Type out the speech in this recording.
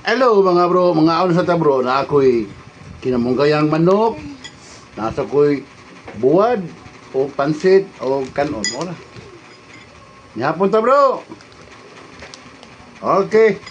Hello, mga bro, mga ano sa ta, bro, na ako'y kinamunggayang manok, nasa ko'y buwad, o pansit, o kanon. Wala. Nihapon ta, bro. Okay.